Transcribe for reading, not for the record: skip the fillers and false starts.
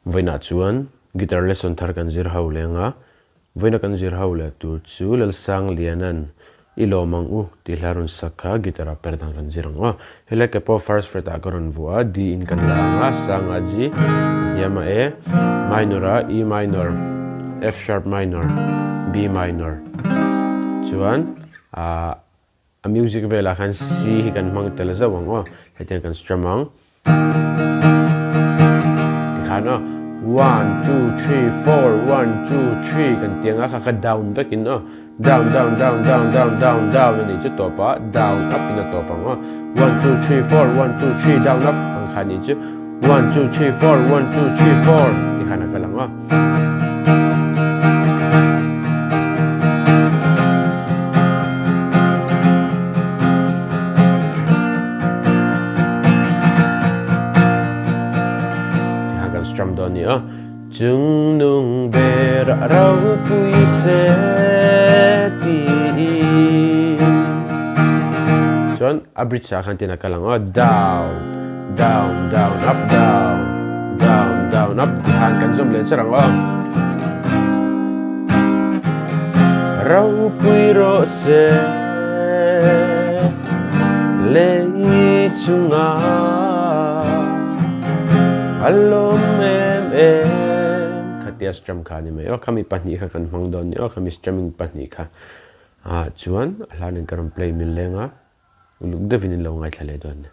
Vawiinah chuan guitar lesson thar kan zir ho leng a, vawiina kan zir ho leh tur chu Lalsangliana'n I lawm ang u tih hla rawn sak kha guitar ah per dan kan zir ang aw. Helai ke pawh first fret ah ka rawn vuah a, D in kan la ang a, sang a G, a hniam a A, minor a E minor, F sharp minor, B minor chuan ah A music velah khan C hi kan hmang tel zauh ang aw, hetiang kan strum ang. Tikhan aw, one two three four, one two three kan ti ang a, kha kha down vekin aw, down down down down down down down a nih chu tawp a, down up in a tawp ang aw, one two three four, one two three down up ang kha nih chu, one two three four, one two three four tikhan a kal ang aw. Kan strum dawn ni a chungnung ber ropui se ti chuan a bridge ah khan tin a kal ang a down down down up down down down up ti khan kan zawm leh cher ang aw ropui rawh se lei chunga a lawm em em khatia strum kha a ni mai aw khami pahnih kha kan hmang dawn ni aw khami strumming pahnih kha ah chuan a hla nen ka rawn play mil leng a uluk deuhin in lo ngaithla leh dawn nia.